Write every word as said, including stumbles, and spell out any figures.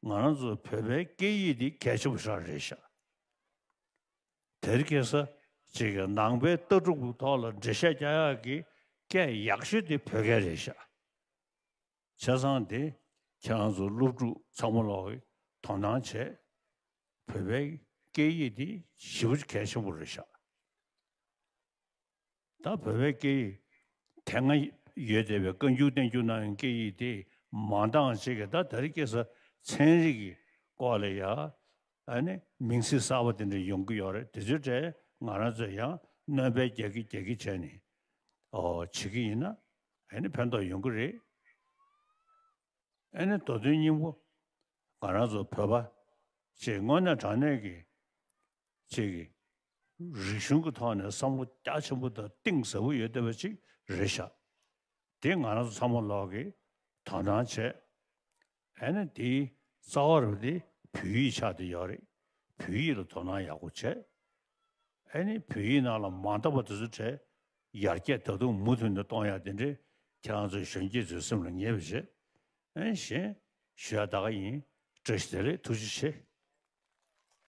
ང་རང་ཚོ་བོད་པའི་སྐད་ཡིག་འདི་གལ་ཆེན་པོ་ཞིག་རེད་ཤག་དེར་ཁེལ་ས་ཅིག་གི་ནང་པའི་ལྟ་གྲུབ་ཀྱི་ཐོག་ལ་འགྲེལ་བཤད་རྒྱག་ཡག་གི་སྐད་ཡག་ཤོས་དེ་བོད་སྐད་རེད་ཤག་བྱས་ཙང་དེ་ཁྱེད་རང་ཚོ་སློབ་ཕྲུག་ཚང་མ་ལོག་གིས་དོ་སྣང་བྱས། བོད་པའི་སྐད་ཡིག་འདི་ཞེ་པོ་ཅིག་གལ་ཆེན་པོ་རེད་ཤག་ད་བོད་པའི་སྐད་ཡིག་དེ་སྔ་ཡོད་བསྡད་པའི་བཀའ་འགྱུར་བསྟན་འགྱུར་ནང་གི་སྐད་ཡིག་དེ་མ་འདང་ཅིག་གི་ད་དེ་རིང་ཁ་སང་ཚན་རིག་གི་སྐོར་ལ་ཡ་ཨ་ནི་མིང་ཚིག་གསར་པ་དེ་འདྲ་ཡོང་གི་ཡོད་རེད། དེ་ཚོའི་གྲས་ང་རང་ཚོས་ཡང་སྣོན་པ་རྒྱག་གི་རྒྱག་གི་བྱས་ནས་ཨོ་བྱེད་ཀྱི་ཡིན་ན་ཨ་ནི་ཕན་ཐོགས་ཡོང་གི་རེད། ཨ་ནི་མདོ་དོན་སྙིང་པོ་ང་རང་ཚོ་བོད་པ་ཅིག་དངོས་གནས་དྲང་གནས་ཀྱི་ཅིག་གི་རིག་གཞུང་གི་ཐོག་ནས་བསམ་བློ་རྒྱ་ཆེན་པོ་དང་གཏིང་ཟབ་པོ་ཡོད་བསྡད་པ་ཅིག་རེད་ཤག་དེ་ང་རང་ཚོ་ཚང་མ་ལོག་གིས་དོ་སྣང་བྱས། ཨ་ནི་དེའི་རྩ་བ་རུ་དེ་བོད་ཡིག་ཆགས་བསྡད་ཡོད་རེད། བོད་ཡིག་ལ་དོ་སྣང་ཡག་པོ་བྱས། ཨ་ནི་བོད་ཡིག་ནང་ལ་མ་འདང་བ་དེ་ཚོ་བྲལ། ཡར་རྒྱས་ད་དུང་མུ་མཐུད་ནས་གཏོང་ཡག་དེ་འདྲའི་ཁྱེད་རང་ཚོའི་གཞོན་སྐྱེས་ཚོའི་སེམས་ལ་ངེས་པ་བྱས། ཨ་ནི་གཞན་ཞུ་ཡག་ད་ག་ཡིན། བཀྲ་ཤིས་བདེ་ལེགས། ཐུགས་རྗེ་ཆེ།